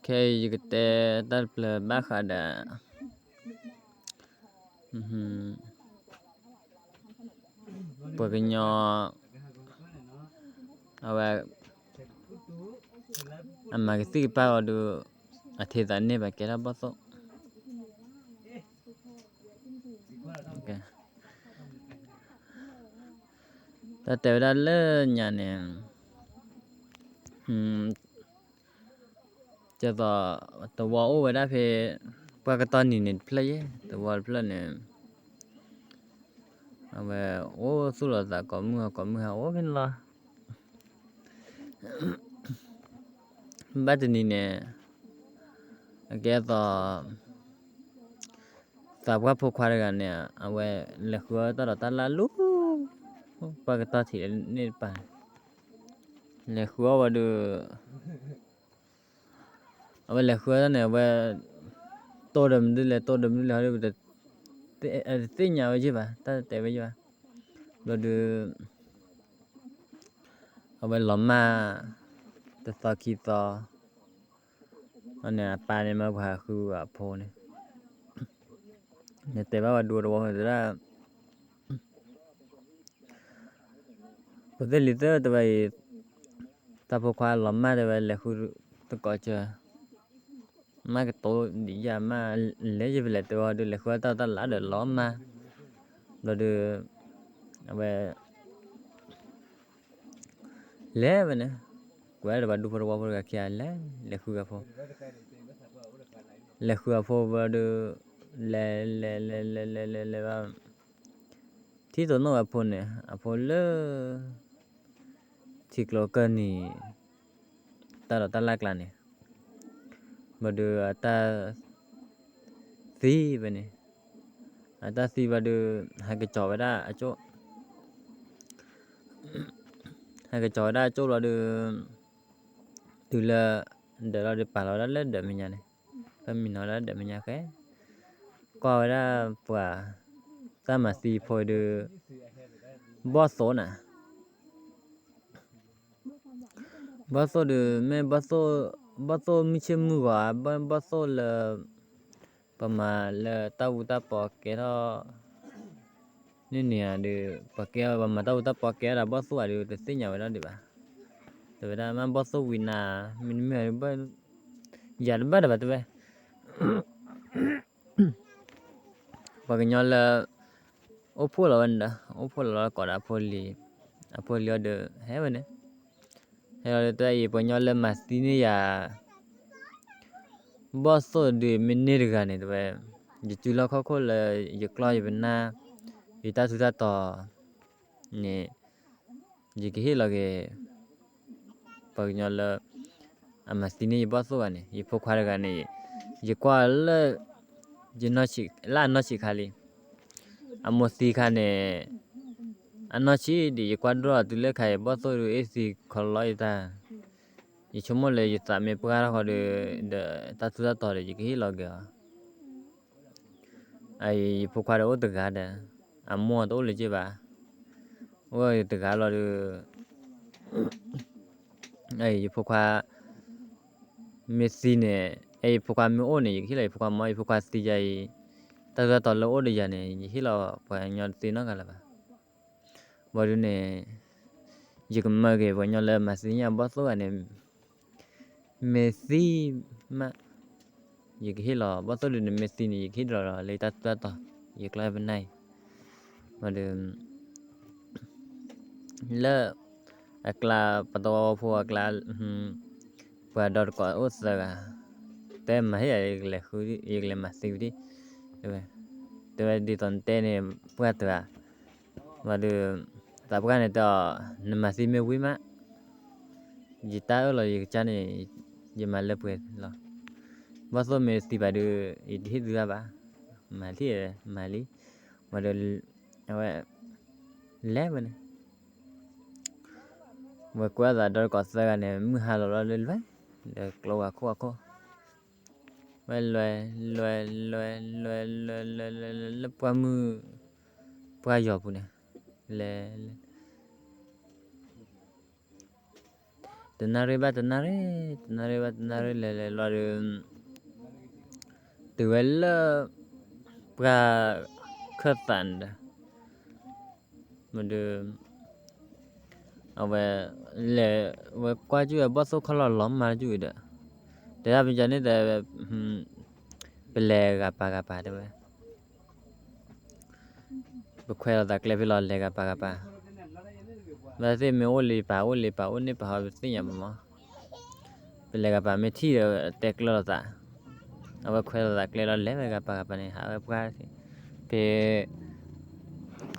ခဲအံၤယကတဲတၢ်တဖျၢၣ်ဘၣ်ဃးဒီး ပှၤကညီ အဝဲ အမၤကသံၣ်ကပၢ်အီၤဒီး အထံသးန့ၢ်ဘၣ်ကဲထီၣ်ဘီၣ်သိၣ် တၢ်တဲဝဲဒၣ်လၢညါန့ၣ် ကဲသိး သဝီအိၣ်ဝဲဒၣ်ဖဲ ပှၢ်ကတီၢ်နံၤန့ၣ်တဖျၢၣ်ယဲၢ် သဝီတဖျၢၣ်န့ၣ် အဝဲအိၣ်သူၣ်လီၤသးကိးမုၢ်ဟါကိးမုၢ်ဟါအိၣ်ဖဲန့ၣ်လီၤ. ဘၣ်တနံၤန့ၣ် အကဲသိး သးပှၢ်ဖိခွါတဂၤန့ၣ် အဝဲလဲၤဃုအီၣ်တၢ်ဒီးတၢ်လၢ်လၢ ပှၢ်ကတီၢ်ထံးန့ၣ်တပၤန့ၣ် လဲၤဃုအီၣ်ဝဲဒီး အဝဲလဲၤဃုအီၣ်တၢ်န့ၣ် အဝဲ တိၢ်ဒီးမနုၤလဲၣ် တိၢ်ဒီးမနုၤလဲၣ် ဟီဒီး တသ့ၣ်ညါဝဲယဲၢ်ဘၣ် တၢ်တဲဝဲယဲၢ်ဘၣ်. ဘျီဒီး အဝဲလီၤမၢ် တသီခံသီ န့ၣ် အပၢ်န့ၣ်မၢပှၤဟးဃုအဖိန့ၣ် နတဲဘၣ်ဝဲဒူတဝီတဲဒၣ် ဖိသ့ၣ်လံၤသ့ၣ်တဲဝဲအံၤ တၢ်ဖိခွါလီၤမၢ်တဲဝဲလဲၤဃုသကိးစၢၤ မၢ်ကတိၤဒံးယၤမး လဲၤယဖဲလဲၣ်တဲဝဲဒီး လဲၤဃုအီၣ်တၢ်တၢ်လၢ်ဒီးလီၤမၢ် ဘျီဒီး အဝဲ လဲၤဝဲန့ၣ် ကွဲးဒီးပှၤဒူဖိတဝီဖိတဂၤခံဂၤလဲၤ လဲၤဃုအဖိ လဲၤဃုအဖိဘျီဒီး လဲၤ လဲၤ လဲၤ လဲၤ လဲၤ လဲၤ လဲၤဘၣ် ထံၣ်တိၢ်နီၣ်ဝဲအဖိန့ၣ် အဖိလၢ ထံကျိကၢၢ်နံၤ တၢ်ဒီးတၢ်လၢ်ကျါန့ၣ် ဘျီဒီးအတၢ်သံဝဲန့ၣ် အတၢ်သံဘျီဒီး ဟဲကစီၤဝဲဒၣ်အကၠိ ဟဲကစီၤဝဲဒၣ်အကၠိဘျီဒီး တုၤလၢ ဒၢးလီၤဒီးပာ်လီၤဝဲဒၣ်လၢဒၢးမဲာ်ညါန့ၣ် ဖဲမံၤနီၤဝဲဒၣ်ဒၢးမဲာ်ညါဃဲ ကွၢ်ဝဲဒၣ်ပှၤ တၢ်မၤသံဖိဒီး ဘီၣ်သိၣ်နၤ ဘီၣ်သိၣ်ဒီး မ့ၢ်ဘီၣ်သိၣ် ဘီၣ်သိၣ်မုၢ်ဆ့ၣ်မုၢ်ဂီၤဧါ, ဘီၣ်သိၣ်လၢ ပမၤလၢတၢ်အူတၢ်ပီကဲထီၣ် န့ၣ်န့ၣ်ဧါဒီး ပကဲ ပမၤတၢ်အူတၢ်ပီကဲထီၣ်ဒီးဘီၣ်သိၣ်ဧါဒီး တသ့ၣ်ညါဝဲဒၣ်ဒံးဘၣ်. တဲဝဲဒၣ်မ့ၢ်ဘီၣ်သိၣ်ဝံၤနၤ မ့တမ့ၢ် ယၤတဘၣ်ဒံးဘၣ်တဲဝဲ ပှၤကညီလၢ အိၣ်ဖှိၣ်လီၤဝဲန့ၣ်ဒီး အိၣ်ဖှိၣ်လီၤလီၤကိးဒီးအဖိလံၤ, အဖိလံၤအီၤဒီး ဟဲဝဲန့ၣ်, ဟဲလီၤဒီးတဲအံၤ ပှၤကညီလၢမၤသံန့ၢ်ယၤ ဘီၣ်သိၣ်ဒုးမ့ၢ်န့ၢ်တဂၤန့ၣ်တဲဝဲ, ယစုလီၢ်ခီၣ်ခိၣ်လၢ ယကျီၢ်ယပနၢ် ယတၢ်ထူးတၢ်တီၤန့ၣ် ယကဟ့ၣ်လီၤက့ၤ ပှၤကညီလၢ အမၤသံန့ၢ်ယဘီၣ်သိၣ်ဂၤန့ၣ် ယဖိခွါတဂၤန့ၣ် ယကွၢ်လၢ ယနီၢ်ဆံး လၢအနီၢ်ဆံးခါလံ, အမိၢ်သံခါန့ၣ် အနီၢ်ဆံးဒံး ယကွၢ်ဒိၣ်တုၤလၢခါအံၤ ဘီၣ်သိၣ်ဒုးအ့ၣ်သံခီလီၤယတၢ်, ယဆိကမိၣ်လၢယသးမ့ၢ်ပှၢ်ထီၣ်ဃီဒီး ဒီးတၢ်ထူးတၢ်တီၤဒီး ယကဟ့ၣ်လီၤက့ၤအီၤ အံၤ ယဖိခွါဒီးအိၣ်တဂၤဒီး အမိၢ်တအိၣ်လၢၤက့ၤဘၣ်, အိၣ်တဂၤလီၤဒီး အံၤ ယဖိခွါ မ့ၢ်သံန့ၣ် အံၤ ယဖိခွါမ့ၢ်အိၣ်န့ၣ် ယကဟ့ၣ်လီၤယဖိခွါမ့ၢ် ယဖိခွါသံယၤအံၤ တၢ်ထူးတၢ်တီၤလၢအိၣ်ဒီးယၤန့ၣ် ယဟ့ၣ်လီၤပှၤကညီတသ့နီတဂၤလၢၤဘၣ်. ဘၣ်ဒုးန့ၣ် ယကမၢက့ၤပှၤကညီလၢမၤသံညါဘီၣ်သိၣ်ဂၤန့ၣ် မ့ၢ်သံမး ယကဟ့ၣ်လီၤ ဘီၣ်သိၣ်ဒုးန့ၣ် မ့ၢ်သံန့ၣ် ယကဟ့ၣ်လီၤလၢတၢ်ထူးတၢ်တီၤ ယကျီၢ်ပနၢ်အံၤ, ဘၣ်ဒုး လၢ အကျါ ပှၤသဝီဖိအကျါ ပှၤဒီတကိးအိၣ်သၢဂၤ, တဲမၤဟ့ၣ်ယၤ ယကလဲၤဃု ယကလဲၤမၤသံဝဲဒၣ်, တဲဝဲ, တဲဝဲဒ်သိးနတဲန့ၣ် ပှၢ်တဂၤ, ဘၣ်ဒုး သးပှၢ်န့ၣ်တဲအီၤ နမၤသံမ့ၢ်ဝံၤမး ယတၢ်အၢၣ်လီၤယကစၢ်န့ၣ် ယမၤလၢပှဲၤလီၤ. ဘီၣ်သိၣ်မ့ၢ်သံဘၣ်ဒုး ယတဟ့ၣ်သုတၢ်ဘၣ်, မၤလံ မၤလံ, ဘၣ်ဒီး အဝဲ လဲၤဝဲန့ၣ် ဝဲကွဲအသးဒီတကိးသၢဂၤန့ၣ် မုၢ်ဟါလီၤလီၤလၢလွဲၢ်, ဒီးကျိဝဲခိၣ်ဝဲခိၣ်, ဝဲလွဲၢ် လွဲၢ် လွဲၢ် လွဲၢ် လွဲၢ် လွဲၢ် လွဲၢ် လၢပှၢ်မုၢ် ပှၢ်ယီၤပူၤန့ၣ်, လဲၤ လဲၤ တနၣ်ရံၣ်ဘၣ်တနၣ်ရံၣ်, တနၣ်ရံၣ်ဘၣ်တနၣ်ရံၣ် လဲၤလဲၤလီၤဒီး တုၤဝဲလၢ ပှၢ်ခၢၣ်သးန့ၣ်ဒီး မ့ၢ်ဒီး အဝဲ လဲၤဝဲကွၢ်ကၠူၣ်ဝဲဘီၣ်သိၣ်ခီၣ်လီၢ်လီၤမၢ်ကၠူၣ်အံၤဒီး တဲဒၣ်ပကန့ၣ်တဲ ပလဲၤဂၤပာ်ဂၤပာ်တဲဝဲ ပခွဲးလိာ်သးကျဲဖဲလီၤ လဲၤဂၤပာ်ဂၤပာ်, ဘၣ်သ့ၣ်မ့ၢ်အိၣ်လံပာ် အိၣ်လံပာ် အိၣ်န့ၢ်ပာ်ဟီပသ့ၣ်ညါဘၣ်မး, ပလဲၤဂၤပာ်မ့ၢ်ထံၣ်ဒီးတဲကျၢၤလိာ်သး, အဝဲခွဲးလိာ်သးကျဲလီၤ လဲၤဝဲဂၤပာ်ဂၤပာ်န့ၣ် ဟးဝဲပှၢ် ဖဲ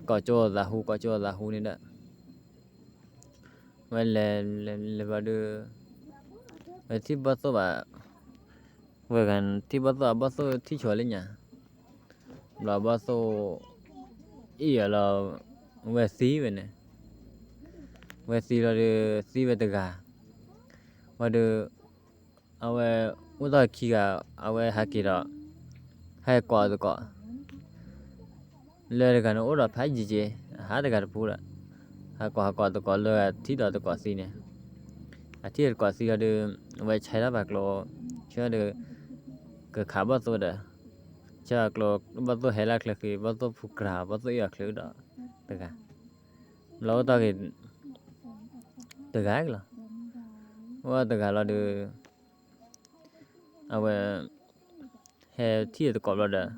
ကိးကၠိသးဟူ ကိးကၠိသးဟူန့ၣ်ဒီး ဝဲလဲၤ လဲၤ လဲၤဘျီဒီး ဝဲထံၣ်ဘီၣ်သိၣ်ဘၣ်, ဝဲဂၤထံၣ်ဘီၣ်သိၣ် ဘီၣ်သိၣ်ထံၣ်ဆိလၢညါ, ဘျီဘီၣ်သိၣ် အ့ၣ်အီၤလီၤ, ဝဲသံဝဲန့ၣ်, ဝဲသံလီၤဒီး သံဝဲတဂၤ, ဝံၤဒီး အဝဲ အိၣ်တ့ၢ်ခံဂၤ အဝဲဟးက့ၤဒီး ဟဲကိးသကိး လၢတဂၤန့ၣ် အိၣ်ဒီးဖးယံာ်က့ၤ အဟးတဂၤတပူၤဒီး ဟးကိးဟးကိးသကိးလၢအထံၣ်ဒီးသကိးသံန့ၣ်, အထံၣ်သကိးသံလီၤဒီး အဝဲဆဲးထီၣ်ပာ်ကျိ ဆဲးဒီး ကခးဘီၣ်သိၣ်ဒီး ဆဲးပာ်ကျိ ဘီၣ်သိၣ်ဟဲလၢချၢဃံ ဘီၣ်သိၣ်ဖူကြၤ ဘီၣ်သိၣ်အ့ၣ်အီၤချၢဒီး တဂၤ ဘျီအိၣ်တ့ၢ်က့ၤ တဂၤလီၤ, အိၣ်တဂၤလီၤဒီး အဝဲ ဟဲထံၣ်သကိးဘျီဒီး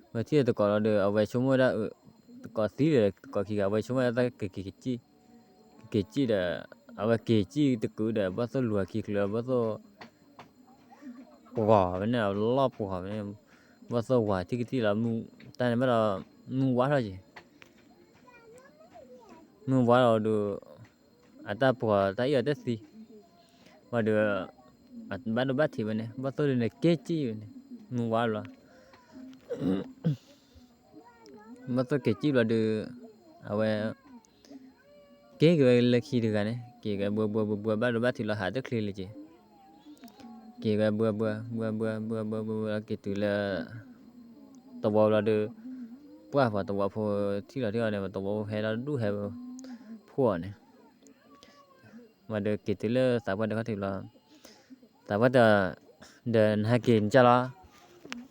ဝဲထံၣ်သကိးလီၤဒီး အဝဲဆိကမိၣ်ဝဲဒၣ် သကိးသံဒီး သကိးခံဂၤ အဝဲဆိကမိၣ်ဝဲဒၣ် ကက့ၤကစံၣ်ဒီး အဝဲက့ၤစံၣ်တကုာ်ဒီး ဘီၣ်သိၣ်လူၤအခံချုး ဘီၣ်သိၣ် ပှီၤဝဲန့ၣ် အလီၢ်ပှီၤဝဲန့ၣ် ဘီၣ်သိၣ်ဝၤထံၣ်ကထံၣ်လီၤ တၢ်န့ၣ်ဘၣ်ဒီး မုၢ်ဝါထီၣ်က့ၤ မုၢ်ဝါလီၤဒီး အတၢ်ပှီၤတၢ်အ့ၣ်အီၤတသံ, ဝံၤဒီး ဘၣ်ဒိဘၣ်ထံးဝဲန့ၣ် ဘီၣ်သိၣ်ဒုးန့ၣ်က့ၤစံၣ်ဝဲန့ၣ် မုၢ်ဝါလီၤ, ဘီၣ်သိၣ်က့ၤစံၣ်ဘျီဒီး အဝဲ က့ၤက့ၤဝဲလၢခံတဂၤန့ၣ် က့ၤက့ၤဘှၢဘှၢဘှၢဘှၢ ဘၣ်ဒိဘၣ်ထံးလီၤ ဟးတချ့လၢၤက့ၤ က့ၤဝဲဘှၢဘှၢ ဘှၢဘှၢ ဘှၢဘှၢ ဘှၢဘှၢ က့ၤတုၤလၢ သဝီဘျီဒီး ပှၢ်ပှၤသဝီဖိထံၣ်လီၤထံၣ်အီၤန့ၣ် ပှၤသဝီဖိဟဲလီၤဒူၣ်ဟဲ ဖှိၣ်အီၤန့ၣ်, ဝံၤဒီးက့ၤတုၤလၢသးပှၢ်တခီၣ်ထံးဘျီ, သးပှၢ်တဲ ဒီးနဟဲက့ၤနကၢ်လီၤ,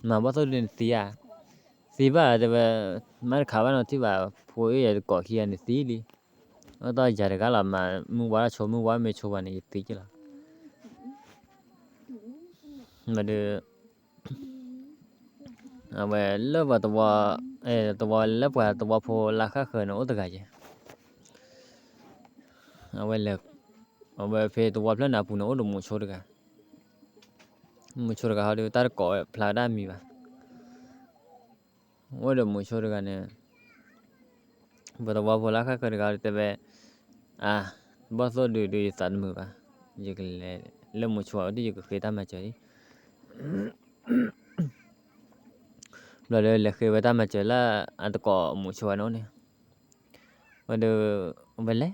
မၤဘီၣ်သိၣ်ဒုးန့ၣ်သံဧါ, သံဘၣ်တဲဝဲ, မ့ၢ်တခးဘၣ်နီတထံၣ်ဘၣ် ဖိအ့ၣ်ယၤတကိးခံဂၤန့ၣ်သံလံ, အိၣ်တ့ၢ်ယၤတဂၤလီၤ မၤမုၢ်ဝါဆိ မုၢ်ဝါမ့ၢ်ဆိဘၣ်န့ၣ် ယသံက့ၤလီၤ မ့ၢ်ဒီး အဝဲလၢပှၤသဝီ, သဝီလၢပှၤသဝီဖိလၢဃၣ်ဃၢၤန့ၣ်အိၣ်တဂၤက့ၤ, အဝဲလဲၤ, အဝဲဖဲသဝီဖျၢၣ်န့ၣ်အပူၤန့ၣ် အိၣ်ဒီးမုဆိတဂၤ, မုဆိတဂၤဟီဒီး တၢ်တကိးဖျါဒၣ်မံၤဘၣ် အိၣ်ဒီးမုဆိတဂၤန့ၣ်, ပှၤသဝီဖိလၢဃၣ်ဃၢၤတဂၤတဲဝဲ, အါ, ဘီၣ်သိၣ်ဒုးဒုးယသးတမုာ်ဘၣ်, ယကလဲၤလၢမုဆိအအိၣ်ဒီး ယကဃ့တၢ်မၤစၢၤလံ, ဘျီဒီးလဲၤဃ့ဝဲတၢ်မၤစၢၤလၢအတကိးမုဆိန့ၣ်အိၣ်န့ၣ်, ဝံၤဒီး ဝဲလဲ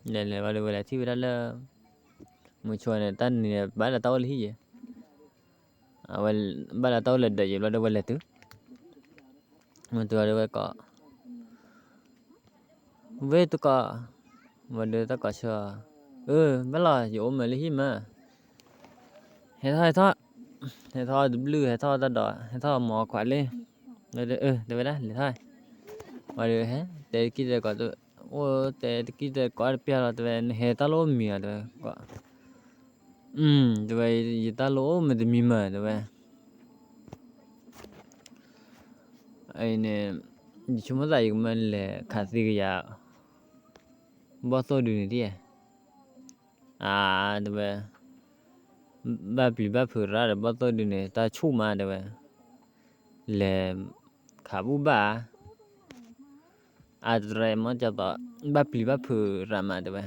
ၤ, လဲၤလဲၤဝံၤဒီး ဝဲလဲၤထံၣ်ဝဲဒၣ်လၢ မုဆိန့ၣ် တၢ်နံၤန့ၣ် ဘၣ်လၢတၢ်အိၣ်လၢဟံၣ်ယဲၢ် အဝဲဘၣ်လၢတၢ်အိၣ်လၢဒၢးယဲၢ်ဘျီဒီး ဝဲလဲၤတုၤ, မုဆိဒီးဝဲကိး, ဝဲတကိး, ဝံၤဒီးတၢ်ကိးဆၢ, အၢ ဘၣ်လီၤ ယအိၣ်မးလၢဟံၣ်မး, ဟဲထီၣ်ဟဲထီၣ်, ဟဲထီၣ်တဘျုး ဟဲထီၣ်တၢ်ဒီး ဟဲထီၣ်မၤခွးလံ, တဲဝဲဒၣ်လဲၤထီၣ်, ဝံၤဒီးဟဲ တဲတကံၢ်တဲကိး, အိၣ်တဲတကံၢ်တဲကိးတပျၢ်လီၤ တဲဝဲ နဟဲတၢ်လိၣ်မံၤဧါ တဲဝဲ, တဲဝဲ ယတၢ်လိၣ်အိၣ်မးတမံၤမး တဲဝဲ အန့ၣ် ယဆိကမိၣ်သးယကမၢလဲၤခးသံကယၤ ဘီၣ်သိၣ်ဒုန့ၣ်ဒ်, အါ တဲဝဲ, ဘၣ်ပျံၤဘၣ်ဖုးရၣ်ဒီး ဘီၣ်သိၣ်ဒုန့ၣ် တၢ်ဆူၣ်မး တဲဝဲ, လဲၤခးဘူၣ်ဘၣ်ဧါ, အါတရဲမ့ၢ်ကသိး ဘၣ်ပျံၤဘၣ်ဖုးရၣ်မး တဲဝဲ,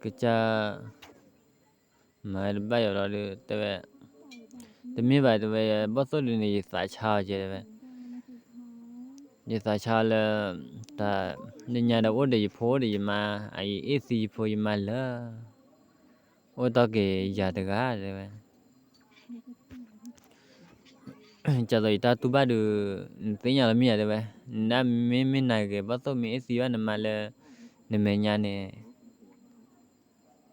ကစၢ် မၤတဘၣ်ယၤလီၤဒီး တဲဝဲ, တမ့ၢ်ဘၣ် တဲဝဲ ဘီၣ်သိၣ်ဒုန့ၣ် ယသးဆါအီၤကဲ တဲဝဲ, ယသးဆါလၢ တၢ် နညါဒီးအိၣ်ဒီးယဖိဒီးယမါ အအံၤအ့ၣ်သံယဖိယမါလၢ အိၣ်တ့ၢ်က့ၤယၤတဂၤ တဲဝဲ ကသိးယတၢ်တူၢ်ဘၣ်ဒီး နသ့ၣ်ညါလီၤမ့ၢ်ဧါ တဲဝဲ, နဒၣ်မ့မ့ၢ်နၤဂ့ၤ ဘီၣ်သိၣ်မ့ၢ်အ့ၣ်သံဘၣ်နမါလၢ နမဲာ်ညါန့ၣ်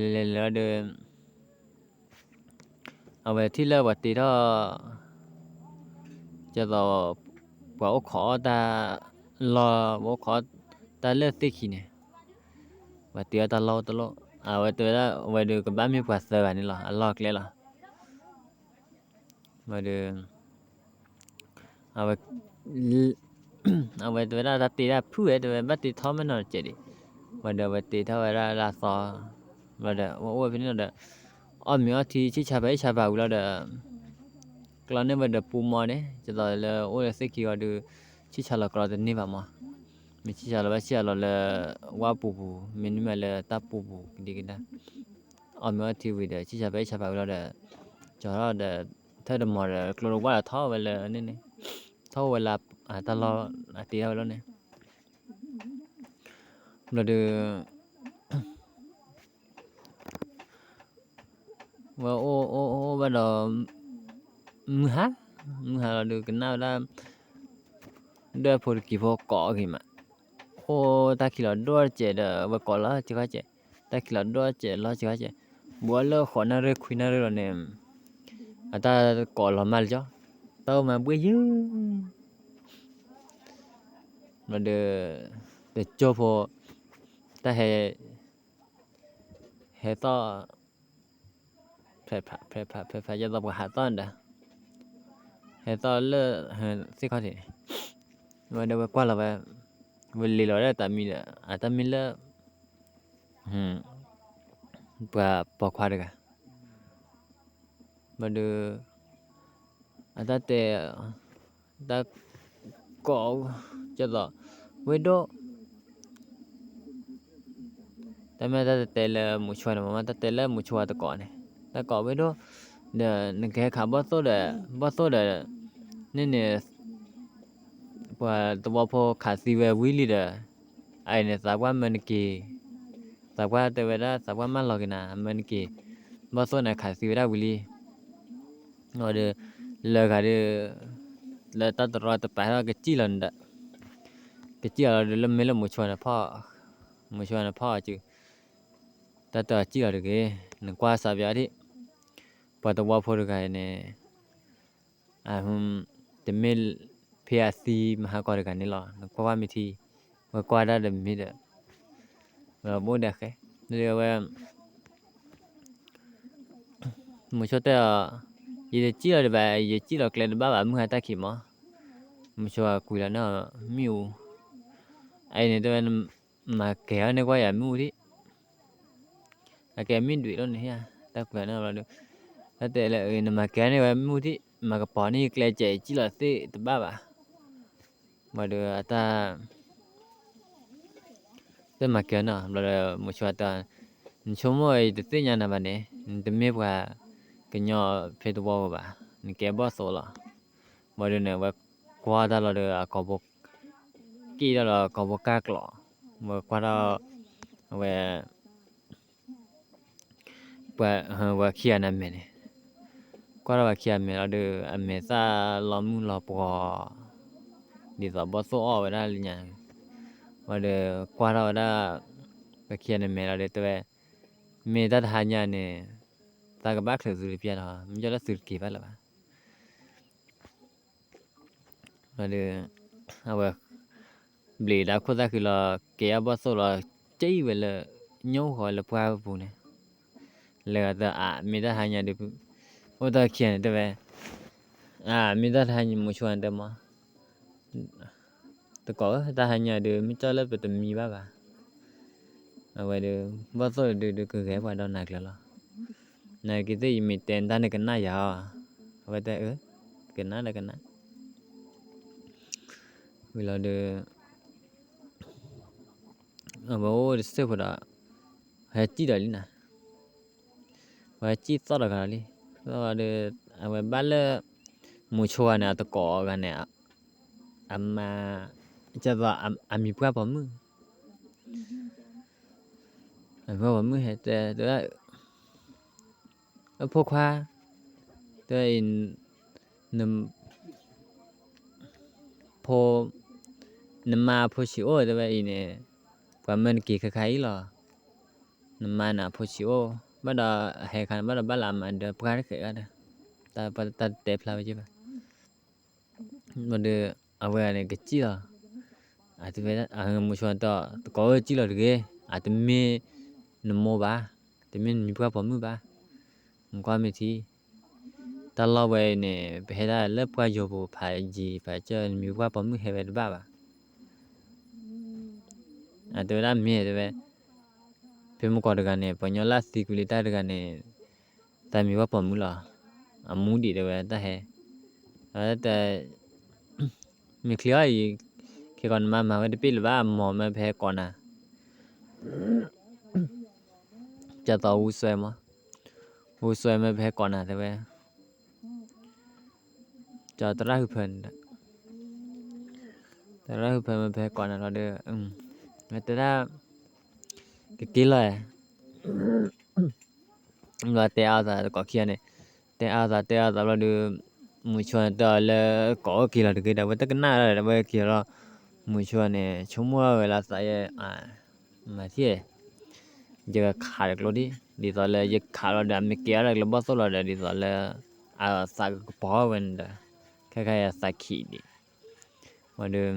လဲၤလဲၤလဲၤလဲၤလဲၤလီၤဒီး အဝဲထံၣ်လၢပှၤတ့ထီၣ် ကဲသိး ပှၤအိၣ်ခိးအီၣ်တၢ်လီၢ် ပှၤအိၣ်ခိးတၢ်လၢသ့ၣ်ခံန့ၣ်, ပှၤတ့အီၣ်တၢ်လီၢ်အိၣ်တလီၢ်, အဝဲတဲဝဲဒၣ် အဝဲဒီးကဘၣ်မ့ၢ်ပှၤသၢဂၤန့ၣ်လီၤ အလီၢ်အကျဲလီၤ. ဝံၤဒီး အဝဲ အဝဲတဲဝဲဒၣ်တၢ်တ့ဒၣ်ဖုၣ်ဝဲ တဲဝဲဘၣ်တ့ထီၣ်မ့ၢ်နီၢ်တစဲးဒံး, ဝံၤဒီးအဝဲတ့ထီၣ်ဝဲဒၣ်လၢအသီ, ဝံၤဒီးအဝဲအိၣ်ဝဲဖဲန့ၣ်လီၤဒီး အီၣ်မ့ၤအီထံဆံၣ်ဆါဖဲဆံၣ်ဆါဘၣ်ဝံၤလီၤဒီး ကျီန့ၢ်ဝဲဒီးပူမီန့ၣ် ကဲသိးလၢအိၣ်လၢသ့ၣ်ခံဂီၤဒီး ဆံၣ်ဆါလီၤကျီတန့ၢ်ဘၣ်မီ, မ့ၢ်ဆံၣ်ဆါလီၤဘၣ်ဆံၣ်ဆါလီၤလၢ ဝၣ်ပူၤပူၤ မ့တမ့ၢ်လၢတၢ်ပူၤပူၤကဒံကဒါ, အီၣ်မ့ၤအီထံဝံၤဒီး ဆံၣ်ဆါဖဲဆံၣ်ဆါဘၣ်ဝံၤလီၤဒီး ကၠီထီၣ်ဒီး ထၢၣ်တမီၤဒီးကျိတဝၣ်ဒီးထီၣ်ဝဲလၢန့ၣ်န့ၣ်, ထီၣ်ဝဲလၢ တၢ်လီၢ်အတ့ထီၣ်ဝဲလီၤန့ၣ်, ဘျီဒီး ဝဲအိၣ်အိၣ်အိၣ်ဘၣ်ဒီး မုၢ်ဟါ, မုၢ်ဟါလီၤဒီးကနၣ်ဝဲဒၣ် ဒွဲၣ်ဖိတကံၤဖိကိးဂ့ၤမး, အိၣ်တၢ်ခံးလီၤဒိၣ်တစဲးဒီး ဝဲကိးလီၤစ့ၢ်ကီးစဲး, တၢ်ခံးလီၤဒိၣ်တစဲးလီၤစ့ၢ်ကီးစဲး, ဘူးလၢဃိးနၣ်ရံၣ်ခွံနၣ်ရံၣ်လီၤန့ၣ် အတၢ်ကိးလီၤမၢ်လၢကၠီ, တၢ်အိၣ်မးဘှ့ၣ်ယုၢ် ဘျီဒီး တကၠိဖိ တၢ်ဟဲ ဟဲသီၣ် ဖဲဖဲဖဲဖဲဖဲ ယဲသိးပှၤဟးသီၣ်နဒီး ဟဲသီၣ်လၢ သ့ၣ်ခီၣ်ထံးန့ၣ်, ဝဲဒီးဝဲကွၢ်လီၤဝဲ ဝဲလ့ၤလီၤဒၣ်တၢ်မံဒီး အတၢ်မံလၢ ပှၤပိာ်ခွါတဂၤ ဘျီဒီး အတၢ်တဲ တၢ်ကိး ကဲသိး ဝ့ၢ်ဒိၣ် တၢ်မ့ၢ်တၢ်တတဲလၢမုဆိန့ၣ်မး တၢ်တဲလၢမုဆိဝဲတကိးန့ၣ် တၢ်ကိးဝ့ၢ်ဒိၣ် ဒီးနကဟဲခးဘီၣ်သိၣ်ဒီး ဘီၣ်သိၣ်ဒီး န့ၣ်န့ၣ် ပှၤသဝီဖိခးသံဝဲဝံၤလံဒီး, အအံၤန့ၣ် သးပှၢ်မၢနက့ၤ, သးပှၢ်တဲဝဲဒၣ် သးပှၢ်မၢလီၤက့ၤနၤ မၢနက့ၤ, ဘီၣ်သိၣ်န့ၣ်ခးသံဝဲဒၣ်ဝံၤလံ. ဒီး လၢဂၤဒီး လၢတၢ်တရီတပါထီၣ်ကစံၣ်လီၤန့ၣ်ဒီး, ကစံၣ်လီၤဒီး လၢမ့ၢ်လၢမုဆိန့ၣ်ဖီၣ်, မုဆိန့ၣ်ဖီၣ်အစု, တၢ်တစံၣ်လီၤတဂ့ၤ, နကွၢ်စးပယီၤဒံး, ပှၤသဝီဖိတဂၤအံၤန့ၣ် တမ့ၢ်ဖဲအသံမဟါကီတဂၤန့ၣ်လီၤ. နကွၢ်ကွၢ်မ့ၢ်ထံ, ဝဲကွၢ်ဒၣ်ဒီးမ့ၢ်ဒီး, ဝဲဘိၣ်ဒၣ်ဃဲ, ဝဲ မုဆိတဲအီၤ, ယတစံၣ်လီၤဒံးဘၣ်, ယစံၣ်လီၤကျဲတဘၣ်ဘၣ် မုၢ်ဟါတၢ်ခံးမး. မုဆိကွံာ်လီၤန့ၣ်မ့ၣ်အူ, အအံၤန့ၣ်တဲဝဲ မၤကဲၤအီၤန့ၢ်ကွၢ်ယၤမ့ၣ်အူဒံး အကဲမ့ၢ်ဒွံးလိာ်န့ၣ်ဧါ, တၢ်ကွဲးန့ၣ်ဘျီဒီး, တၢ်တဲလၢ နမၤကဲၤန့ၢ်ဝဲမ့ၣ်အူထံၣ်, မၤကပီၤန့ၢ်ယကျဲစဲး ယစံၣ်လီၤသ့ၣ်တဘၣ်ဘၣ်. ဘၣ်ဒီးအတၢ် တမၤကဲၤနီၤ ဘျီဒီး မုဆိတဲ, နဆိကမိၣ်အံၤတသ့ၣ်ညါနၤဘၣ်န့ၣ် နတမ့ၢ်ပှၤကညီဖဲသဝီဧိၤဘၣ်, နကဲဘီၣ်သိၣ်လီၤ. ဘၣ်ဒီးန့ၣ် ဝဲကွၢ်တၢ်လီၤဒီး အကိာ်ဘိ, က့ၣ်တၢ်လီၤအကိာ်ဘိကၢ်ကျိး, ဝဲကွၢ်ထီၣ်, အဝဲ ပှၤဝဲခံဂၤန့ၣ်အမဲာ်န့ၣ်, ကွၢ်ထီၣ်ဝဲခံဂၤအမဲာ်လီၤဒီး အမဲာ်သၣ်လီၤမုၢ်လီၤပှီၤ, ဒ်သိးဘီၣ်သိၣ်အီၣ်ဝဲဒၣ်လၢညါ, ဝဲဒီးကွၢ်ထီၣ်ဝဲဒၣ် ပှၤခံဂၤန့ၣ်မဲာ်လီၤဒီးတဲဝဲ, မ့ၢ်တၢ်တဟါညါန့ၣ် သးကဘၣ်ချုးသုတပျၢ်ဒီး မ့ၢ်ကၢ်လၢသုတက့ၤဘၣ်လၢၤဘၣ်. ဒီး အဝဲ ဘျံးတၢ်ခိၣ်သၣ်ဃံလီၤ က့ၤအဘီၣ်သိၣ်လီၤ က့ၤဝဲလၢ ညိၣ်ဃီလၢပှၢ်ပူၤန့ၣ်, လဲၤဂၤတၢ်အါ မ့ၢ်တၢ်ဟါညါဒီး အိၣ်တၢ်ခံဂၤန့ၣ်တဲဝဲ, အါ မ့ၢ်တၢ်တဟါညါ မုဆိန့ၣ်တဲမး သကိးဧၢ တၢ်ဟါညါဒီး မ့ၢ်ကၢ်လၢပတမံဘၣ်ဘၣ်. အဝဲဒီး ဘီၣ်သိၣ်ဒီး ဒုးကဂဲၤပှၤဒီးနၤကျၢၤလီၤ. နက့ၤသ့ၣ်ယမ့ၢ်တဲနတၢ်န့ၣ်ကနၣ်ယၤဧါ. အဝဲတဲအၢ, ကနၣ်ဒီးကနၣ်. ဝံၤလီၤဒီး အဝဲအိၣ်တစဲးဖိဒီး ဟဲစံၣ်ဒီးလံနၤ, ဝဲစံၣ်သီၣ်ဒီးဂၤလီၤလံ. သီၣ်ဒီး အဝဲဘၣ်လၢ မုဆိဂၤန့ၣ် အသကိးဂၤန့ၣ် အမါ ကသိး အမံၤပှၢ်ပိာ်မုၣ်, အမံၤပှၢ်ပိာ်မုၣ်ဟဲတဲ တဲဝဲဒၣ် အဖိခွါ, တဲဝဲအံၤ န ဖိ, နမါအဖိဆံးအိၣ် တဲဝဲအံၤန့ၣ်, ပှၤမၢနက့ၤခါခါအံၤလီၤ. နမါန့ၣ်အဖိဆံးအိၣ်, ဘၣ်ဒီးအဟဲခါန့ၣ် ဘၣ်ဒီးဘၣ်လၢအမၤဒၢပှၢ်တဃဲးဂၤဒီး, တၢ်တဲဖျါဝဲက့ၤဘၣ်. ဘၣ်ဒီး အဝဲဂၤန့ၣ်ကစံၣ်လီၤ. အမုဆိတဲ သကိးဧၢ စံၣ်လီၤတဂ့ၤ, အတမ့ၢ်နမိၢ်ဘၣ်, တမ့ၢ်နမံၤပှၢ်ပိာ်မုၣ်ဘၣ်. နကွၢ်မ့ၢ်ထံ တၢ်လီၢ်ဝဲအံၤန့ၣ် ပဟဲဒၣ်လၢပှၢ်ယိၤပူၤ ဖးယံၤဖးစၢၢ် နမံၤပှၢ်ပိာ်မုၣ်ဟဲဝဲတဘၣ်ဘၣ်. အတဲဝဲဒၣ်မ့ၢ်တဲဝဲ, ဖဲမုၢ်ကီၢ်တဂၤန့ၣ် ပှၤကညီလၢသံကွံာ်လံတၢ်တဂၤန့ၣ် တၢ်မံၤပှၢ်ပိာ်မုၣ်လီၤ. အမူဒံးတဲဝဲတၢ်ဟဲ, အဝဲတဲ မ့ၢ်ချံအီၤအံၤ, ခဲကီးနမါမၤဝဲတပ့ၢ်လၢၤဘၣ် အမိၢ်မၢပဟဲကိးနၤ, ကသိးဝူစွဲမး, ဝူစွဲမၢပဟဲကိးနၤ တဲဝဲ, ကသရၣ်ဟုၣ်ဖၢန့ၣ်ဒီး, သရၣ်ဟုၣ်ဖၢမၢပဟဲကိးနၤလီၤဒီး, မ့ၢ်တဲဒၣ် ကက့ၤလီၤဧါ. ဘျီတဲအါသးသကိးခံဂၤန့ၣ်, တဲအါသးတဲအါသးဘျီဒီး, မုဆိတဲအီၤလၢ ကိးအိၣ်က့ၤလီၤတဂ့ၤဒီး အဝဲတကနၣ်ဒီး အဝဲက့ၤလီၤ. မုဆိန့ၣ် ဆိကမိၣ်ဝဲလၢသးယဲ, မၤထံၣ်, ယကခးတကျိဒံး, ဒ်သိးလၢယခးလီၤဒီး အမ့ၢ်ကဲအီၤဒီးကျဲဘီၣ်သိၣ်လီၤဒီး ဒ်သိးလၢ အသးကကပီၤဝဲန့ၣ်ဒီး, ခဲခါအံၤအသးခံးဒံး ဝံၤဒီး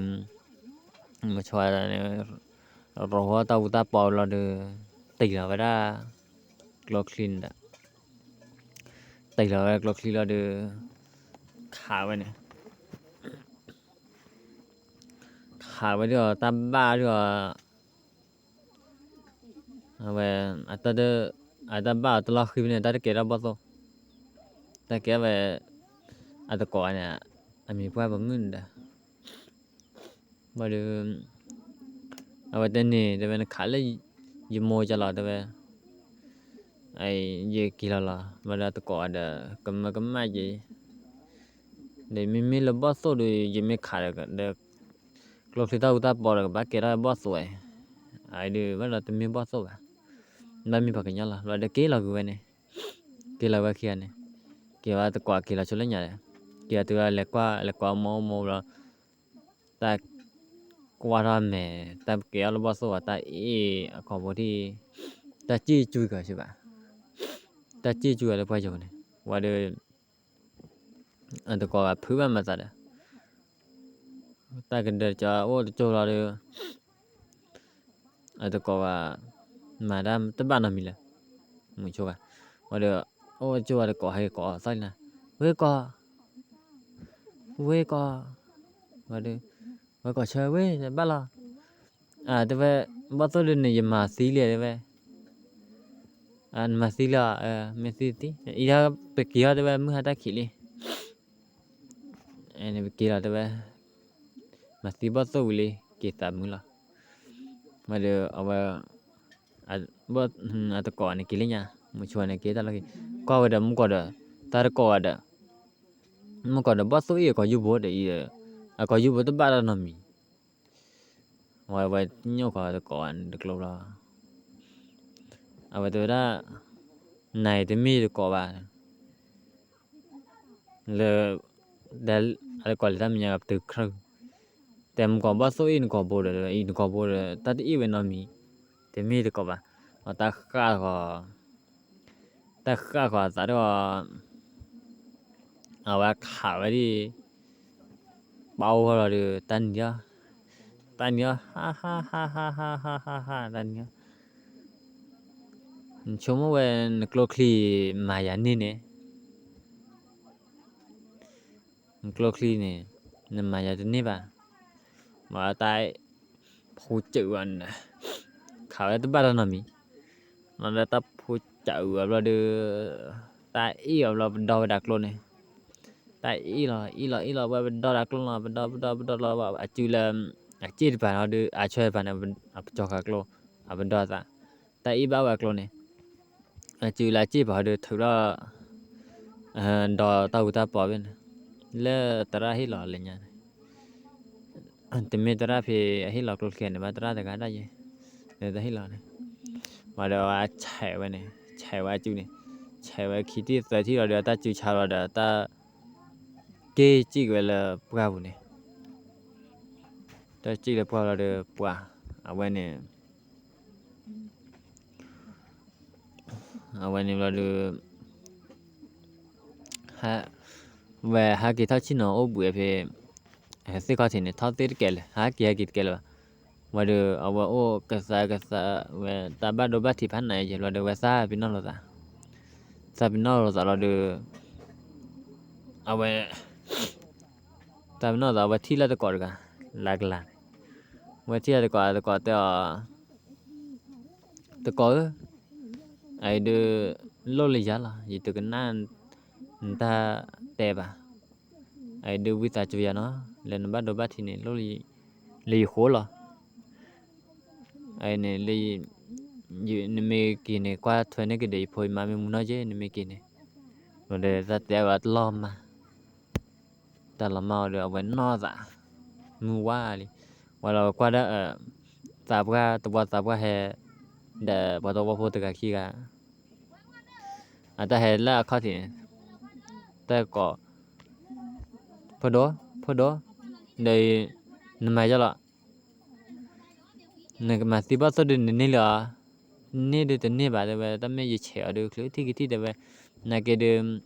မုဆိန့ၣ် ရိဟီတၢ်အူတၢ်ပီလီၤဒီး တ့ၢ်လီၤဝဲဒၣ် ကျိချံန့ၣ်ဒီး, တ့ၢ်လီၤဝဲကျိချံလီၤဒီး ခးဝဲန့ၣ်, ခးဝဲဒၣ်အီၤ တၢ်ဘၣ်ဒၣ်အီၤ အဝဲ အတၢ်ဘၣ်အီၤတလီၢ်ဃံဖဲန့ၣ် တၢ်တကဲထီၣ်ဘီၣ်သိၣ်, တၢ်ကဲဝဲ အသကိးန့ၣ် အမံၤပှၢ်ပိာ်မုၣ်န့ၣ်ဒီး, ဘၣ်ဒီး အဝဲတဲန့ၣ် တဲဝဲ နခးလၢယမိၢ်ကလီၤ တဲဝဲ, ယက့ၤလီၤလီၤ ဘၣ်ဒီးသကိးဒီး ကမၢကမၣ်က့ၤ ဒီးမ့မ့ၢ်လၢဘီၣ်သိၣ်ဒီး ယမ့ၢ်ခးဒီး ကျိချံတၢ်အူတၢ်ပီဒီးကဘၣ်ကဲထီၣ်ဘီၣ်သိၣ်ဝဲ, အဒုးဘၣ်ဒီးတမ့ၢ်ဘီၣ်သိၣ်ဘၣ်, ဘၣ်မ့ၢ်ပှၤကညီလီၤ, လီၤဒီးက့ၤလီၤကွံာ်ဝဲန့ၣ်, က့ၤလီၤဝဲခံဂၤန့ၣ်, က့ၤဝဲတကိးက့ၤလီၤဆိလၢညါဒီး, က့ၤတုၤလၢလဲၤကွၢ်လဲၤကွၢ်မိၢ်မိၢ်ဘျီ, တၢ်ကွၢ်ထီၣ်အမဲာ်, တၢ်ကဲအီၤလၢဘီၣ်သိၣ်ဝဲ တၢ်အ့ၣ်အကိာ်ဖိထံၣ်, တၢ်စံၣ်ကွံာ်ကီးစ့ၢ်ဘၣ်, တၢ်စံၣ်ကွံာ်အီၤလၢပှၢ်ယိာ်န့ၣ်, ဝံၤဒီး အတကိးဂၤဖုးဘၣ်မၤသးဒီး, တၢ်ကဒၢကၠီအိၣ်တကၠိလီၤဒီး, အတကိးဂၤ မၤတၢ်တဘၣ်နီတမံၤလၢၤ, မုဆိဂၤ, ဝံၤဒီး အိၣ်ကၠိဝဲတကိးဟဲက့ၤကိးအီၤသီၣ်လံနၤ, ဝ့ၢ်ကိး, ဝ့ၢ်ကိး, ဝံၤဒီး ဝဲကိးဆၢဝ့ၢ်ဘၣ်လီၤ, တဲဝဲ, ဘီၣ်သိၣ်ဒုးန့ၣ် ယမၤသံလံတဲဝဲ, နမၤသံလံဧါ, မ့ၢ်သံသံ, အံၤဒၣ်ပက့ၤအီၤတဲဝဲ မုၢ်ဟါတၢ်ခံးလံ ပက့ၤလီၤတဲဝဲ, မၤသံဘီၣ်သိၣ်ဝံၤလံ က့ၤသးမုာ်လီၤ, ဝံၤဒီးအဝဲ, အတကိးန့ၣ်က့ၤလၢညါ, မုဆိန့ၣ်က့ၤတၢ်လီၢ်ခံ, ကွၢ်ဝဲဒီးမုၢ်ကီးဒီး, တၢ်တကိးဝဲဒီး, မုၢ်ကီးဒီးဘီၣ်သိၣ်အ့ၣ်အကိာ်ယူၢ်ဘိဒီးအံၤဒီး, အကိာ်ယူၢ်ဘိတဘၣ်တၢ်နီတမံၤ ဝဲဝဲညိၣ်ဃီတကိးဝဲန့ၣ်တကျိဘျီ, အဝဲတဲဝဲဒၣ်, နၤအံၤတမ့ၢ်ယတကိးဘၣ်, လၢ, အတကိးလၢတၢ်မဲာ်ညါပတုၤခရၢၣ်, တဲမုၢ်ကီးဘီၣ်သိၣ်အ့ၣ်နကိာ်ဘိဒီး အံၤနကိာ်ဘိဒီး တၢ်တအ့ၣ်ဝဲနီတမံၤ, တမ့ၢ်ယတကိးဘၣ်, အတၢ်ဃၣ်ဃီ တၢ်ဃၣ်ဃီအသးဒီး, အဝဲခးဝဲဒၣ်, ပာ်အိၣ်ဃီလီၤဒီး တၢ်နံၤအီၤ, တၢ်နံၤအီၤ ဟါဟါဟါဟါဟါဟါဟါဟါ တၢ်နံၤအီၤ, နဆိကမိၣ်ဝဲနကျိချံမၤယၤန့ၢ်န့ၣ် နကျိချံန့ၣ်, နမၤယၤတန့ၢ်ဘၣ်, မ့ၢ်တၢ်, ဖိစၢၤဝဲန့ၣ်, ခးဝဲတဘၣ်တၢ်နီတမံၤ, မ့ၢ်ဒီးတၢ်ဖိစၢၤအီၤဘျီဒီး, တၢ်အ့ၣ်အီၤဘျီပဒီဝဲဒၣ်ကျိန့ၣ်, တၢ်အ့ၣ်လီၤအ့ၣ်လီၤအ့ၣ်လီၤဝဲပဒီဒၣ်ကျိလီၤ ပဒီပဒီပဒီလီၤ အစုလၢ, အစ့ၣ်တပၤန့ၣ်ဒီး အဆွဲတပၤန့ၣ်, အကၠီၤဃာ်ကျိ, အပဒီအသး, တၢ်အ့ၣ်ဘၣ်ဝဲကျိန့ၣ် အစုလၢအစ့ၣ်ပၤဒီးထုးထီၣ်, ဒီးတၢ်အူတၢ်ပီဘ့ၣ်န့ၣ်, လၢသရၣ်ဟ့ၣ်လီၤလၢညါန့ၣ်, တမ့ၢ်သရၣ်ဖဲအဟ့ၣ်လီၤကျိချံန့ၣ်ဘၣ် သရၣ်တဂၤဒၣ်ယဲ, တဟ့ၣ်လီၤန့ၣ်, ဝံၤဒီးအဆဲးဝဲန့ၣ်, ဆဲးဝဲအစုန့ၣ်, ဆဲးဝဲခံထံၣ်သၢထံၣ်လီၤဒီး တၢ်စုဆါလီၤဒီးတၢ်, က့ၤစံၣ်က့ၤဝဲလၢပှၢ်ပူၤန့ၣ်, တၢ်စံၣ်လၢပှၢ်လီၤဒီးပှၤ, အဝဲန့ၣ် အဝဲန့ၣ်ဘျီဒီး, ဝဲဟးက့ၤထီၣ်ဆ့ၣ်နီၤအိၣ်ဘှံးဖဲ, သ့ၣ်ခီၣ်ထံးန့ၣ် ထီၣ်သ့ၣ်တကဲလၢၤ ဟးက့ၤဟဲက့ၤတကဲလၢၤဘၣ်, ဝံၤဒီးအဝဲအိၣ်ကသးကသးဝဲတၢ်ဘၣ်ဒိဘၣ်ထံးဖးနးယဲၢ်ဘျီဒီး ဝဲသးပ့ၤနီၣ်လိာ်သး, သးပ့ၤနီၣ်လိာ်သးလီၤဒီး အဝဲ, တၢ်ပနီၣ်သး အဝဲထံၣ်လၢတကိးတဂၤ, လၢကလၤန့ၣ်, အဝဲထံၣ်လၢတကိး တကိးတဲအီၤ, တကိးဧၢ, အအံၤဒုး, လိၣ်လၢယၤလီၤ ယတကနၣ်, နတၢ်တဲဘၣ်, အအံၤဒုးဝံသးစူၤယၤနီၤ လၢနဘၣ်ဒိဘၣ်ထံးန့ၣ် လၢယဃိလီၤ အန့ၣ်, နမ့ၢ်က့ၤန့ၣ် ကွၢ်ထွဲန့ၢ်က့ၤဒီးယဖိယမါမ့ၢ်မူနီၢ်က့ နမ့ၢ်က့ၤန့ၣ်, ဒီးတၢ်တဲအီၤတၢ်လီၤမၢ်, တၢ်လီၤမၢ်အီၤဒီး အဝဲနီၢ်သး, မုၢ်ဝါလံ, ဝဲလီၤကွၢ်ဒၣ်, သးပှၢ်တဝီသးပှၢ်ဟဲ, ဒီးပှၤသဝီဖိတဂၤခံဂၤ, အတၢ်ဟဲလၢအခီၣ်ထံးန့ၣ်, တၢ်ကိး, ဖိဒိၣ်, ဖိဒိၣ်, ဒီး, နမၤယီၤလီၤ နကမၤသံဘီၣ်သိၣ်ဒုးနန့ၢ်လၢၤအီၤ, န့ၢ်ဒုးတန့ၢ်ဘၣ်တဲဝဲ တၢ်မ့ၢ်ယဆဲးအီၤဒုး ချုးထံၣ်ကထံၣ်တဲဝဲ, နာ်က့ဒုး,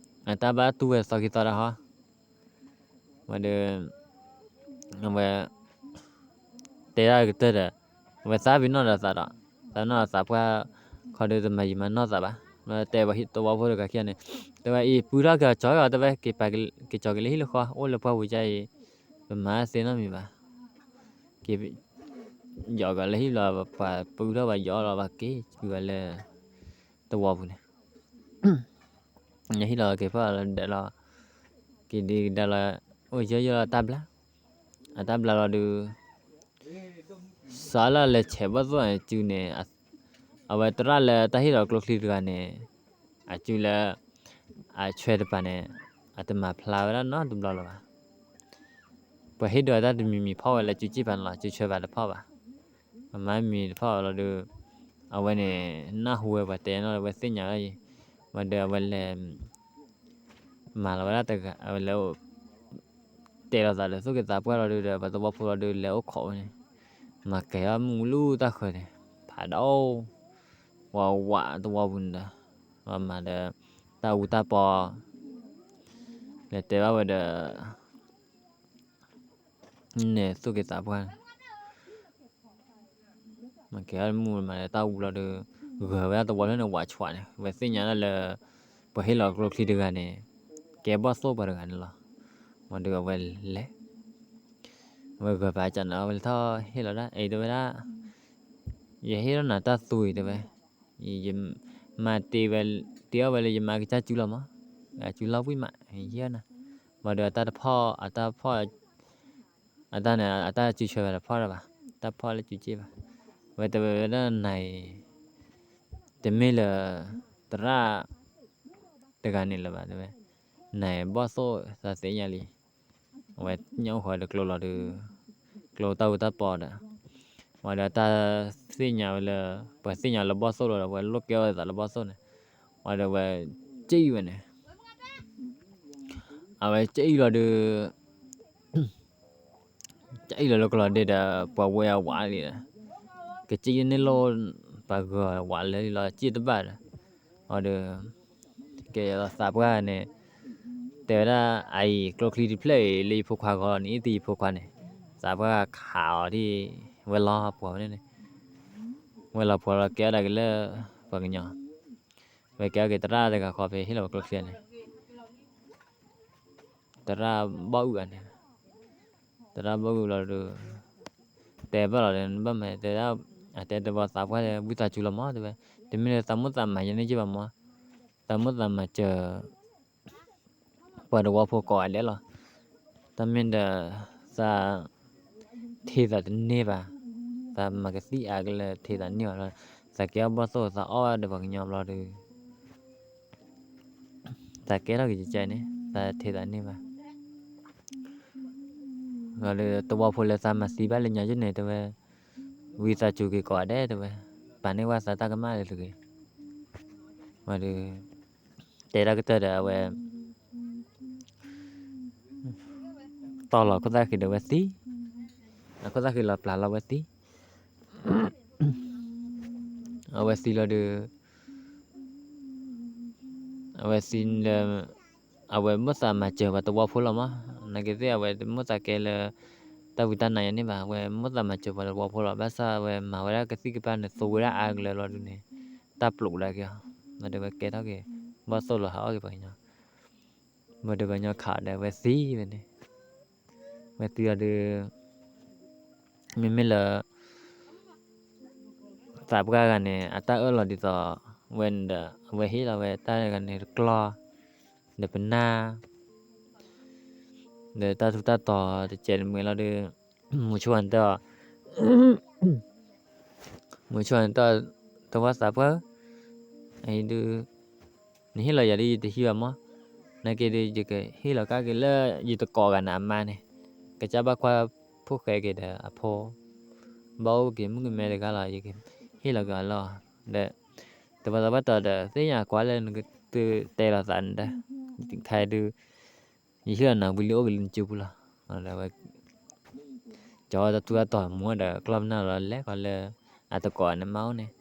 အတၢ်ဘၣ်တူၢ်ဝဲသီခံသီတၢ်ဟီ, ဝဲဒီး, အဝဲ, တဲဒၣ်ကတၢၢ်ဒီး, အဝဲသးပ့ၤနီၣ်ဒီးသးဒီး, သးပ့ၤနီၣ်ဒီးသးပှၢ်, ခီဒုးတမၤယံာ်မၤနီၢ်သးဘၣ်, တဲဝဲသဝီဖိတဂၤခံဂၤန့ၣ်, တဲဝဲအံၤ ပုၢ်ထီၣ်က့ၤအီၤကၠီက့ၤအီၤတဲဝဲ က့ၤကၠီၤက့ၤလၢဟံၣ်လၢဃီ အိၣ်လၢပှၢ်ပူၤကါအံၤ, ပမၤသ့နီတမံၤဘၣ် က့ၤ, ယီၤက့ၤလၢဟံၣ်လီၤ ပှၤပုၢ်ထီၣ်ပှၤယီၤလီၤ ပှၤက့ၤကွံာ်ဝဲလၢ, သဝီပူၤန့ၣ်, ဟံၣ်လီၤက့ၤဖီၣ်လီၤဒီးလီၤ, က့ၤဒုးကဒါလီၤ, အိၣ်ယၢယၢလီၤတၢ်ဘျါ, အတၢ်ဘျါလီၤဒုး, စးလၢလဲၤဆဲးဘီၣ်သိၣ်အစုန့ၣ်, အဝဲသရၣ်လၢတၢ်ဟ့ၣ်လီၤကျိချံတဂၤန့ၣ်, အစုလၢ, အဆွဲတပၤန့ၣ်, အတမၤဖျါဝဲဒၣ်နီတဘျီလၢၤဘၣ် ပှၤဟ့ၣ်ဒုးအတၢ်တမံၤမံၤဖီၣ်ဝဲလၢစုစ့ၣ်ပၤန့ၣ်လီၤ, စုဆၢပၤတဖီၣ်ဘၣ်. ပမၤမံၤတဖီၣ်လီၤဒီး အဝဲန့ၣ် နၢ်ဟူဝဲပှၤတဲနီၣ်လၢဝဲသ့ၣ်ညါလီၤအံၤ, ဝံၤဒီးအဝဲလဲၤ မၤလီၤဝဲဒၣ်တဂၤ အဝဲလဲၤ တဲလိာ်သးဒီးသူၣ်က့သးပှၢ်လီၤဒုးဒီး ပှၤသဝီဖိလီၤဒုး လဲၤအိၣ်ခိးဝဲန့ၣ်, မၤကဲၤအီၣ်မုၢ်လူၢ်တၢ်ဃၢၤန့ၣ် ဖးဒိၣ်, ဝးဝးသဝီပူၤန့ၣ်ဒီး ဝဲမၤဒီး တၢ်အူတၢ်ပီ လဲၤတဲဘၣ်ဝဲဒီး န့ၣ်သူၣ်က့သးပှၢ်န့ၣ် မၤကဲၤအီၣ်မုၢ်မၤဒီးတၢ်အူလီၤဒီး ဂၢၤဝဲဒၣ်သဝီလၢန့ၣ် ဝးဆှးန့ၣ် ဝဲသ့ၣ်ညါဒၣ်လၢ ပှၤဟ့ၣ်လီၤကျိချံတဂၤန့ၣ် ကဲဘီၣ်သိၣ်ပှၤတဂၤန့ၣ်လီၤ. ဝံၤဒီးအဝဲလဲၤ အဝဲဂၢၤပာ်ကၢ်န့ၣ် အဝဲလဲၤထီၣ်ဟ့ၣ်လီၤဒၣ် အံၤတဲဝဲဒၣ် ယဟ့ၣ်လီၤနၤတၢ်သူအံၤတဲဝဲ, ယမၤတ့ဝဲ တ့အီၣ်ဝဲလၢယမါကစၢ်စုလီၤမး, အစုလီၤဝံၣ်မး ယဟ့ၣ်အီၤနၤ, ဝံၤဒီးအတၢ်တဖီၣ် အတၢ်ဖီၣ် အတၢ်န့ၣ် အတၢ်စုဆၢဝဲတဖီၣ်လၢၤဘၣ်, တၢ်ဖီၣ်လၢစုစ့ၣ်ဘၣ်, ဝဲတဲဝဲဒၣ်နၤအံၤ တမ့ၢ်လၢ သရၣ် တဂၤန့ၣ်လၢၤဘၣ်တဲဝဲ, နၤအံၤဘီၣ်သိၣ်သးသ့ၣ်ညါလံ, အဝဲညၣ်အိၣ်ဃီဒီးကျိလီၤဒီး ကျိတၢ်အူတၢ်ပီဒီး ဝံၤဒီးတၢ်သ့ၣ်ညါဝဲလၢ ပှၤသ့ၣ်ညါလၢဘီၣ်သိၣ်လီၤဒီး ဝဲလိၣ်ကဲအီၣ်သးလၢဘီၣ်သိၣ်န့ၣ်, ဝံၤဒီးဝဲ ကၠံၣ်ဝဲန့ၣ်, အဝဲကၠံၣ်လီၤဒီး ကအံၣ်လီၤလၢကျိလီၤဒ့ဒီး ပှၤဝဲအဝးလံဒီး ကစံၣ်န့ၣ်လိၣ် ပှၤဂၢၤဝးလၢလံလီၤ စံၣ်တဘၣ်ဒီး အီၤဒီး ကဲသးပှၢ်န့ၣ် တဲဝဲဒၣ် အအံၤ ကျိချံတဖျၢၣ်အံၤ လၢယဖိခွါဂီၤလီၤန့ၣ် အံၤတယံၤဖိခွါန့ၣ် သးပှၢ်ခးအီၤဒ် ဝဲလီၤပှီၤဝဲန့ၣ် ဝဲလီၤပှီၤလီၤကဲအီၣ်ဒၣ်က့ၤလၢ ပှၤကညီ ဝဲကဲအီၣ်က့ၤသရၣ်တဂၤဃီဖဲဟ့ၣ်လီၤဝဲကျိချံန့ၣ် သရၣ်ဘီၣ်အုၣ်အန့ၣ်, သရၣ်ဘီၣ်အုၣ်လီၤဒီး တဲဘၣ်လီၤဒီး ဘၣ်မးတဲဒၣ် အတဲတဘီသးပှၢ်ဒီး ဝံသးစူၤလီၤမးတဲဝဲ, တမ့ၢ်လၢသးမိၣ်သးမၤယန့ၢ်က့ဘၣ်မး, သးမိၣ်သးမၤစၢၤ ပှၤသဝီဖိကိးဂၤဒဲးလီၤ, တၢ်မ့ၢ်ဒီး သး ထံၣ်သးတန့ၢ်ဘၣ်, သးမၤကသံၣ်အါကလၢထံၣ်သးန့ၢ်ဘၣ်လီၤ, သးကဲအီၣ်ဘီၣ်သိၣ်သးအီၣ်ဒီးပှၤကညီဘျီဒီး သးကဲထီၣ်က့ၤကကဲန့ၣ် သးထံၣ်သးန့ၢ်ဘၣ်, ဒီးသဝီဖိလၢသးမၤသံဘၣ်လၢညါယန့ၣ်တဲဝဲ, ဝံသးစူၤက့ၤကိးဂၤဒဲးတဲဝဲ, ပာ်န့ၢ်ဝဲသးတၢ်ကမၣ်လၢတဂ့ၤ, ဒီး တဲတၢ်ကတၢၢ်ဒီးအဝဲ တီၢ်လီၤခိၣ်သၣ်ဃံးဒီးဝဲသံ, အခိၣ်သၣ်ဃံးလီၤပျၢ်လီၤဝဲသံ, အဝဲသံလီၤဒီး အဝဲသံလၢ အဝဲမိၣ်သးမၤစၢၤပှၤသဝီဖိလီၤမး, နာ်က့သ့ၣ်အဝဲတမိၣ်သးကဲလၢ တၢ်ဝံတၢ်နါယၤန့ၣ်ဘၣ်, အဝဲမိၣ်သးမၤစၢၤပှၤသဝီဖိလီၤ, ဘၣ်ဆၣ်အဝဲမၤဝဲဒၣ်ကသံၣ်ကပၢ်န့ၣ် သိဝဲဒၣ်အါကလၢာ်လီၤဒုးန့ၣ်, တၢ်ပျိးဒၣ်က့ၤအီၤ, ဒီးဝဲကဲထီၣ်က့ၤ ဘီၣ်သိၣ်လီၤဟးအီၣ်က့ၤပှၤကညီ, ဘၣ်ဒီးပှၤကညီခးအီၤဒီးဝဲသံဝဲန့ၣ်, ဝဲသံအီၤဒီး မ့မ့ၢ်လၢ သးပှၢ်ဂၤန့ၣ် အတၢ်အၢၣ်လီၤဒ်သိး ဝဲန့ၣ်ဒီး အဝဲဟ့ၣ်လီၤဝဲတၢ်ဂၤန့ၣ်တကျီၢ်, ဒီးပနၢ်, ဒီးတၢ်ထူးတၢ်တီၤတစဲးတမှဲၤလီၤဒီး မုဆိန့ၣ်တ မုဆိန့ၣ်တ တဝၢ်သးပှၢ်ဧၢ, အံၤဒုး နဟ့ၣ်လီၤယၤဒ်ယတဟံးဘၣ်မး, နာ်က့ဒုး ယကဟ့ၣ်လီၤကဒါက့ၤလၢယတကိးဂၤန့ၣ်အမါန့ၣ်, ကစၢ်ဘၣ်ကွၢ်ဖိၣ်ဃဲက့ၤဒီးအဖိ, ဘၣ်အိၣ်က့ၤမုၣ်ကမဲတဂၤလီၤ, ယကဟ့ၣ်လီၤက့ၤအီၤလီၤ, ဒီး တဝၢ်သးပှၢ်တီၤဒီး သ့ၣ်ညါကွၢ်လၢနကတဲလီၤသးန့ၣ်ဒီး, ခဲဒုး ယဟ့ၣ်လီၤနၤဝံၤလံအိၣ်က့ၤလၢနစုပူၤလီၤ, ဒီးဝဲ ကၠီတၢ်ထူးတၢ်တီၤမူဒီးကျီၢ်ပနၢ်လီၤလဲၤဃီလၢ အတကိးန့ၣ်မါအိၣ်န့ၣ်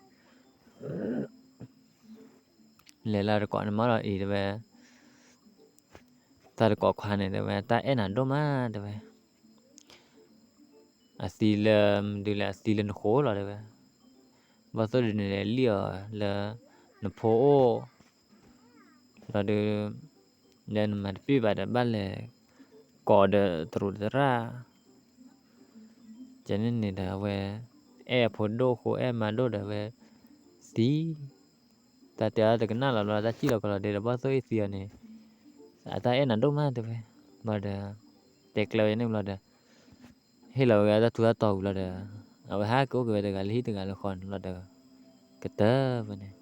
လဲၤလၢတကိးန့ၣ်မါလီၤအံၤတဲဝဲ, တၢ်တကိးခွါန့ၣ်တဲဝဲ တၢ်အဲၣ်နၤဒိၣ်မးတဲဝဲ, အသံလၢ မနုၤလဲၣ် အသံလၢနဃိလီၤတဲဝဲ, ဘီၣ်သိၣ်ဒုးန့ၣ်လဲၤလံၣ်အီၤလၢ နဖိအိၣ် လီၤဒုး လၢနမၤတပ့ၢ်ဘၣ်ဒီး ဘၣ်လဲၤကိးဒီးတရူးတရၣ်, ကဲန့ၣ်န့ၣ်ဒီးအဝဲ အဲၣ်အဖိဒိၣ်အဃိ အဲၣ်မါဒိၣ်ဒီးအဝဲသံ, တၢ်တဲအီၤတကနၣ်လီၤဘျီ တၢ်စံၣ်လီၤကလီၤဒဲးဒီး ဘီၣ်သိၣ်အ့ၣ်သံအီၤန့ၣ်, အတၢ်အဲၣ်နၤဒိၣ်မးတဲဝဲ, ဘျီဒီး တဲကျဲဝဲန့ၣ်ဘျီဒီး ဟ့ၣ်လီၤဝဲတၢ်ထူးတၢ်တီၤဝံၤလီၤဒီး အဝဲဟးက့ၤအိၣ်က့ၤဝဲတဂၤလၢဟံၣ်တဂၤလၢဃီန့ၣ်လီၤဒီး ကတၢၢ်ဝဲန့ၣ်